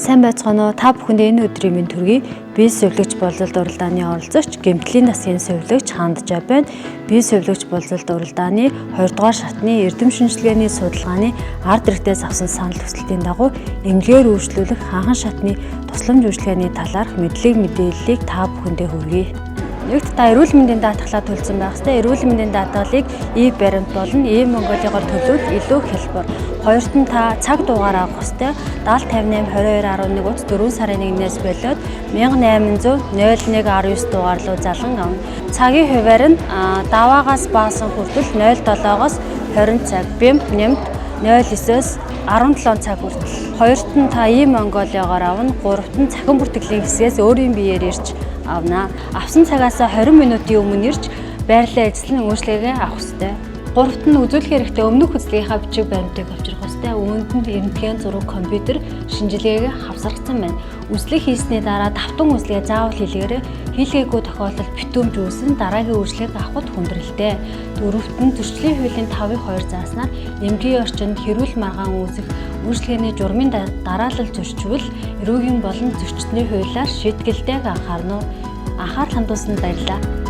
Сайн байцгаана уу? Та бүхэнд энэ өдрийн мэнд төргий. Бие сувилагч болзолт уралдааны оролцогч, гэмтлийн засгийн сувилагч Ханджаа байна. Бие сувилагч болзолт уралдааны 2 дугаар шатны эрдэм шинжилгээний судалгааны ард иргэдээс авсан санал хүсэлтийн дагуу эмнэлгээр үйлчлүүлэх ханхан шатны тусламж үйлчилгээний талаарх мэдлэг мэдээллийг та бүхэндээ хүргэе. Нэгт та эрүүл мэндийн даатгалаа төлсөн байх ёстой. Эрүүл мэндийн даатгалыг e-баримт болон e-Mongoliaгаар төлөвл илүү хялбар. Хоёрт нь та цаг дугаар авах ёстой. 70 58 22 11 утас 4 сарын 1-ээс болоод 1800 01 19 дугаар руу залган авна. Цагийн хувиар нь даваагаас баасан хүртэл 07-оос 20 цаг, бэмп нэмт 09-өөс 17 цаг хүртэл. Хоёрт нь та e-Mongoliaгаар авна. Гуравт нь цахим бүртгэлийн хэсгээс өөрийн биеэр ирж авна. Авсан цагаас 20 минутын өмнө ирж байрлалаа эзлэн үйлчилгээгээ авах ёстой. Гуравт нь үзүүлэх хэрэгтэй өмнөх үзлэгийнхаа бичиг баримтыг авчрах ёстой. Үүнд нь рентген зураг, компьютер шинжилгээгээ хавсаргацсан байна. Үзлэг хийсний дараа давтан үзлэгээ заавал хийлгээрэй. Хийлгээгүй тохиолдолд битүүмж үүснэ, дараагийн үйлчилгээг авахд хүндрэлтэй. Дөрөвт нь зөрчлийн хуулийн 5-2 зааснаар эмнэлгийн орчинд хэрүүл маргаан үүсэх, үйлчилгээний журмын дараалал зөрчвөл эрүүгийн болон зөрчсөний хуулиар шийтгэлтэйг анхаарна. Анхаарал хандуулсанд баярлалаа.